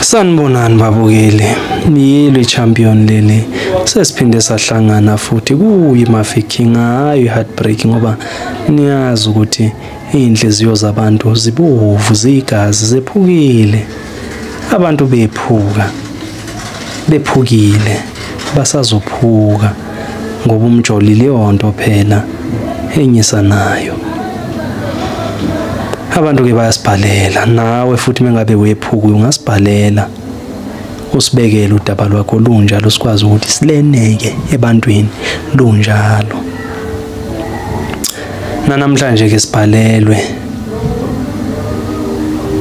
Sanibonani babukeli, niyilo i-champion leli. Sesiphinde sahlangana futhi kuyi-Mafikeng, hayi i-heartbreak, ngoba niyazi ukuthi iy'nhliziyo zabantu zibovu, ziyigazi, zephukile. Abantu bephuka, bephukile, basazophuka ngoba umjoli leyo nto phela enyisa nayo. Abantu ke bayasibhalela, nawe futhi mengabe wephuka ungasibhalela, usibekele udaba lwakho lunjalo, sikwazi ukuthi sileneke ebantwini lunjalo. Namhlanje ke sibhalelwe,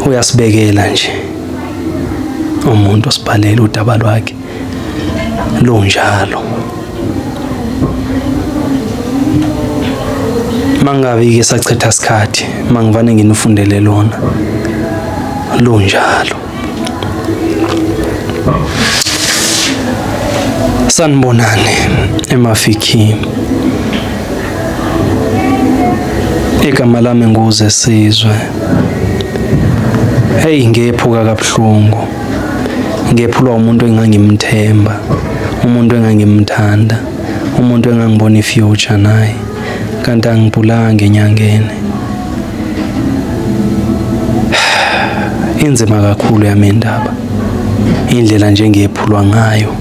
uyasibekela nje umuntu osibhalela udaba lwakhe lunjalo. Mangabe ke sachitha isikhathi, mangivane nginifundele lona lunjalo. Sanibonani eMafikeng, igama lami nguze Sizwe. Hey, ngephuka kabuhlungu, ngephulwa umuntu engangimthemba, umuntu engangimthanda, umuntu engangibona i-future naye, kanti angibulanga enyangeni. Inzima kakhulu yami indaba, indlela nje ngephulwa ngayo,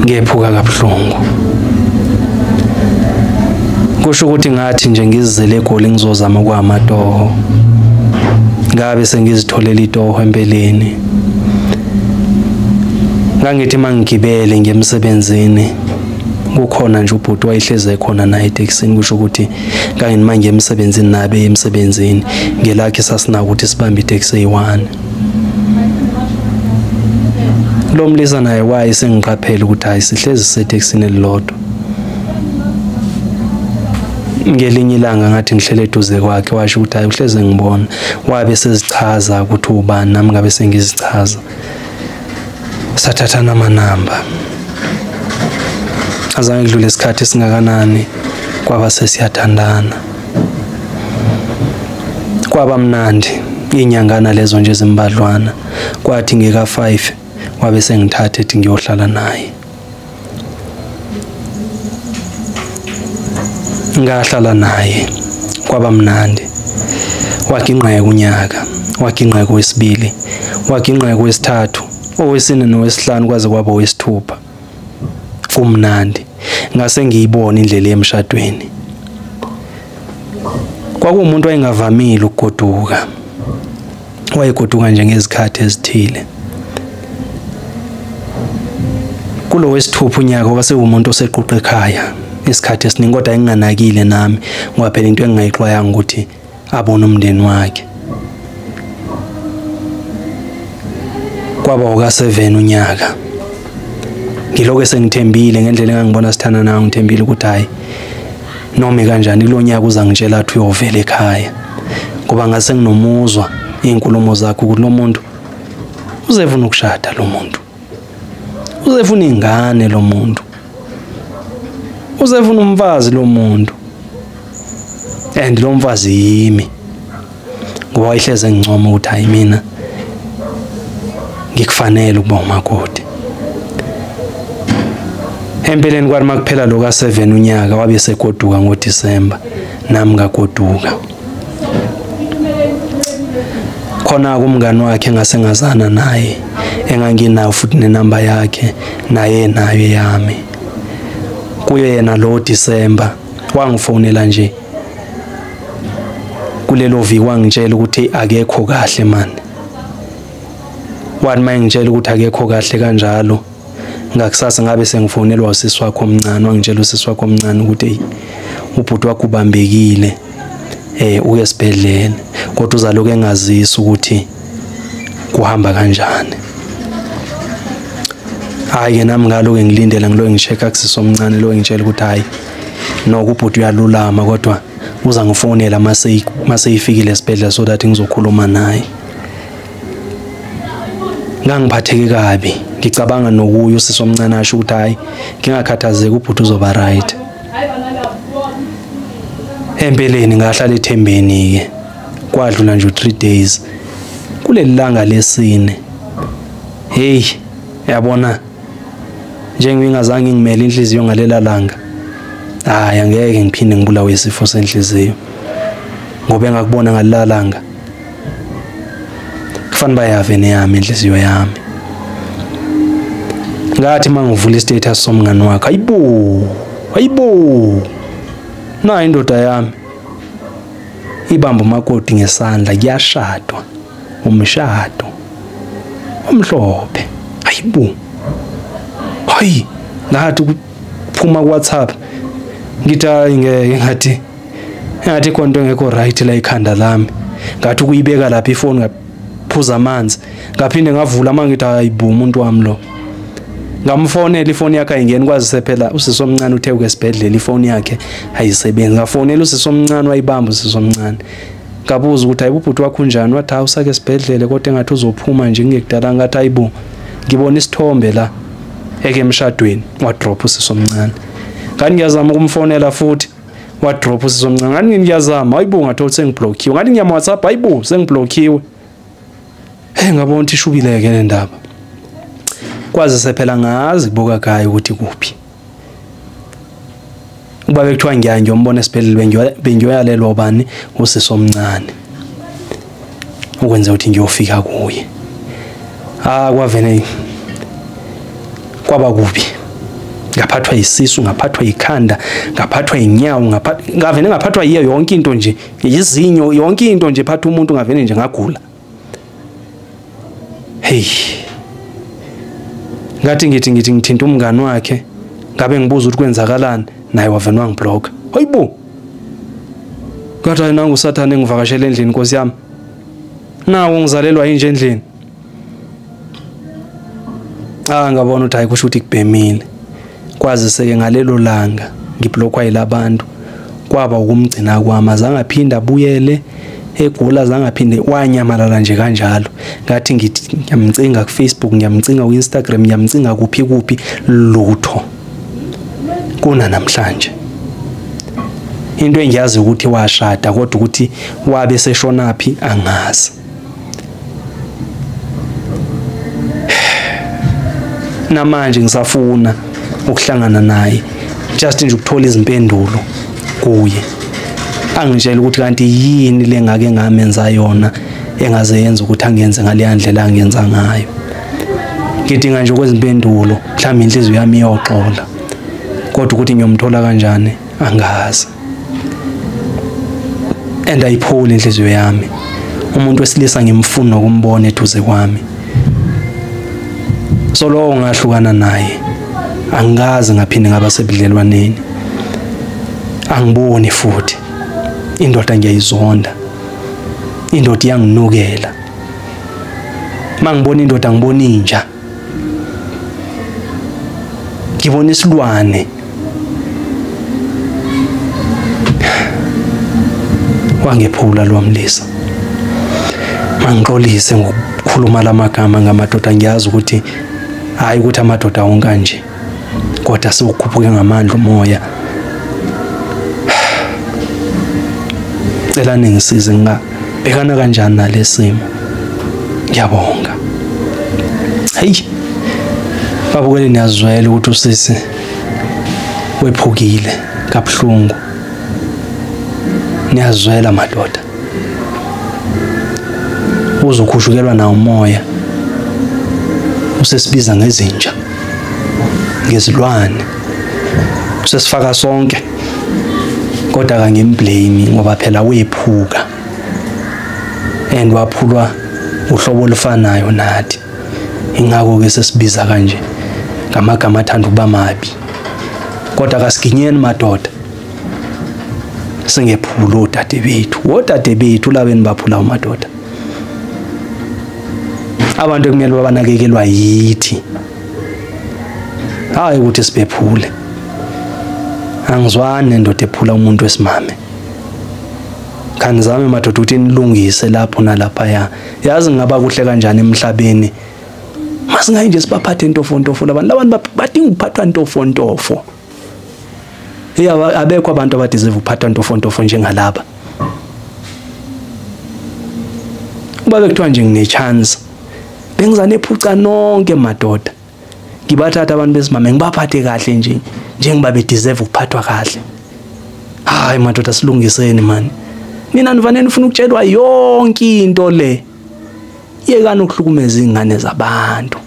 ngephuka kabuhlungu. Kusho ukuthi ngathi nje ngizizele eGoli ngizozama kwamatoho, ngabe sengizitholela itoho empeleni. Ngangithi mangigibele ngemsebenzini, kukhona nje ubhuti wayehleze khona naye etekisini, kusho ukuthi kanye manje emsebenzini nabe emsebenzini ngelakhe sasinako ukuthi sibambe iteksi eyi-1. Lo mlisa naye waye sengiqaphela ukuthi hayi, sihlezi sisetekisini elilodwa. Ngelinye ilanga ngathi ngihlele eduze kwakhe, washo ukuthi hayi, uhleze ngibona. Wabe sezichaza ukuthi ubani, nami ngabe sengizichaza. Sathathana amanamba. Azange kudlule isikhathi esingakanani, kwaba sesiyathandana. Kwaba mnandi inyangana lezo nje zimbadlwana. Kwathi ngeka 5 wabe sengithatha ethi ngiyohlala naye. Ngahlala naye, kwaba mnandi. Waginqeka unyaka, waginqeka owesibili, waginqeka owesithathu, owesine nowesihlanu, kwaze kwaba owesithupha. Kumnandi, ngase ngiyibona indlela emshadweni. Kwakuwumuntu wayengavamile ukugoduka, wayegoduka nje ngezikhathi ezithile. Kulo wesithupha unyaka wasewumuntu osequqa ekhaya isikhathi esiningi, kodwa enginganakile nami ngoba phela into engingayixwayanga ukuthi abone umndeni wakhe. Kwaba oka-7 unyaka, ngilokho sengithembile ngendlela engangibona sithanda nayo, ngithembile ukuthi hayi noma kanjani kulo nyaka uzangitshela athi uyovela ekhaya, ngoba ngase nginomuzwa izinkulumo zakhe ukuthi lo muntu uzefuna ukushada, lo muntu uzefuna ingane, lo muntu uzefuna umfazi, lo muntu, and lo mfazi yimi, ngoba wayehleze ngincoma ukuthi hayi mina ngikufanele ukuba umakoti. Empeleni kwathi makuphela lo ka-7 unyaka, wabe segoduka ngoDisemba, nami ngagoduka. Khona kumngani wakhe ngase ngazana naye, enganginayo futhi nenamba yakhe, naye nayo yami. Kuye yena lo Disemba wangifonela nje kulelo viki, wangitshela ukuthi akekho kahle man. Wathi mayengitshela ukuthi akekho kahle kanjalo, ngakusasa ngabe sengifonelwa usisi wakhe omncane, wangitshela usisi wakhe omncane ukuthi ubhuti wakhe ubambekile, uye esibhedlela, kodwa uzaloku engazisi ukuthi kuhamba kanjani. Hayi ke nami ngaloku ngilindela, ngiloku ngi-check-a kusisi omncane, lo ngitshela ukuthi hayi noko ubhuti uyalulama, kodwa uza ngifonela mase ifikile esibhedlela so that ngizokhuluma naye. Ngangiphatheke kabi, ngicabanga nokuya usisi omncane asho ukuthi hayi ngingakhathazeki, ubhuti uzoba right. Empeleni ngahlala ethembeni ke, kwadlula nje u-3 days. Kuleli langa lesine, hey, yabona njengingazange ngimele inhliziyo ngalela langa, hayi angeke ngiphinde ngibulawe isifo senhliziyo, ngoba engakubona ngalela langa kufanele bayave neyami inhliziyo yami. Ngathi mangivula istatus somngani wakhe, hayibo, hayibo, na indoda yami ibamba umakoti ngesandla, kuyashadwa umshado omhlophe. Hayibo, hayi, ngathi kuphuma ku WhatsApp ngithi hayi ngeke, ngathi khona into engekho right la ikhanda lami. Ngathi ukuyibeka lapha ifoni, ngaphuza amanzi, ngaphinde ngavula manje ngithi hayibo umuntu wami lo. Ngamfonela ifoni yakhe ayingeni, kwazise phela usisi omncane uthe uke esibhedlela ifoni yakhe ayisebenzi. Ngafonela usisi omncane, wayibamba usisi omncane. Ngabuza ukuthi hayibo ubhuti wakho unjani, wathi hawu usake esibhedlela kodwa engathi uzophuma nje ngekudala. Ngathi hayibo ngibona isithombe la eke emshadweni, wadrop usisi omncane. Ngathi ngiyazama ukumfonela futhi, wadrop usisi omncane. Ngathi ngiyazama, hayibo ngathola sengiblockiwe. Ngathi ngiyama WhatsApp, hayibo sengiblockiwe. Hey, ngabona ukuthi ishubile-ke le ndaba. Kwazise phela ngazi kubuka gayi ukuthi kuphi. Ukuba bekuthiwa ngiya ngiyombona esibhedlela, bengiyoyalelwa ubani, usisi omncane, ukwenza ukuthi ngiyofika kuye. Ah, kwavele kwaba kubi. Ngaphathwa isisu, ngaphathwa ikhanda, ngaphathwa inyawo, ngavele ngaphathwa yiyo yonke into nje, izinyo, yonke into nje phatha umuntu, ngavele nje ngagula. Hey, ngathi ngithi ngithinta umngani wakhe, ngabe ngibuza ukuthi kwenzakalani, naye wavele wangiblock. Hayibo, ngathi hayi nangu uSathane engivakashela endlini, Nkosi yami, nawo ngizalelwa yinje endlini. Ah, ngabona ukuthi hayi kusho ukuthi kubhemile. Kwazise-ke ngalelo langa ngiblockwa yilabantu, kwaba ukumgcina kwami, azange aphinde abuyele egula, azange aphinde, wanyamalala nje kanjalo. Ngathi ngithi ngiyamcinga ku Facebook, ngiyamcinga ku Instagram, ngiyamcinga kuphi kuphi, lutho kuna namhlanje. Into engiyazi ukuthi washada, kodwa ukuthi wabe seshonaphi angazi. Namanje ngisafuna ukuhlangana naye, just nje ukuthola izimpendulo kuye, angitshela ukuthi kanti yini lengake ngamenza yona engaze yenza ukuthi angenze ngale ndlela angenza ngayo. Ngidinga nje kwezimpendulo, mhlawumbe inhliziyo yami iyoxola, kodwa ukuthi ngiyomthola kanjani angazi. And ayipholi inhliziyo yami. Umuntu wesilisa ngimfuna nokumbona eduze kwami. So lowo ngahlukana naye, angikaze ngaphinde ngaba sebudlelwaneni. Angiboni futhi. Indoda ngiyayizonda. Indoda iyanginukela. Mangibona indoda ngibona inja. Ngibona isilwane. Wangephula lo mlisa. Mangixolise ngokukhuluma lamagama ngamadoda, ngiyazi ukuthi hayi ukuthi amadoda wonke kanje, kodwa sewukhuphuke ngamandla umoya. Cela ningisize ngingabhekana kanjani nalesimo. Ngiyabonga. Hey, babukele, niyazwela ukuthi usisi wephukile kabuhlungu. Niyazwela madoda, uzokhushukelwa nawo umoya. Usesibiza ngezinja, ngezilwane, usesifaka sonke. Kodwa akangimblame ngoba phela wephuka and waphulwa uhlobo olufanayo nathi. Ingakho ke sesibiza kanje ngamagama athanda ukuba mabi. Kodwa akasiginyeni madoda, singephula odade bethu. Odade bethu laba enibaphula madoda, abantu ekumele babanakekelwa yithi, hayi ukuthi sibephule. Angizwani nendoda ephula umuntu wesimame. Khanizame madoda ukuthi nilungise lapho nalaphaya. Yazi ngingaba kuhle kanjani emhlabeni masingayi nje sibaphathe ntofontofo labantu. Labantu badinga ukuphathwa ntofontofo. Abekho abantu abadeserve ukuphathwa ntofontofo njengalaba. Kuba bekuthiwa nje ngine chance, bengizanephuca nonke madoda. Ngibathatha abantu besimame ngibaphathe kahle nje njengoba bedeserve ukuphathwa kahle. Hayi madoda, silungiseni mani. Nina nifanele nifuna ukutshelwa yonke into le. Yekani ukuhlukumeza izingane zabantu.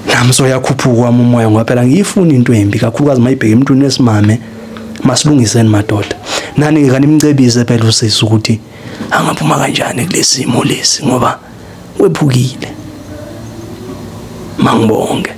Nami soyakhuphuka kwami umoya ngoba phela ngiyifuna into embi kakhulukazi mayibheke emntwini wesimame. Masilungiseni madoda. Nani ngeke nimcebise phela usisi ukuthi angaphuma kanjani kulesimo lesi ngoba wephukile. Mangibonge.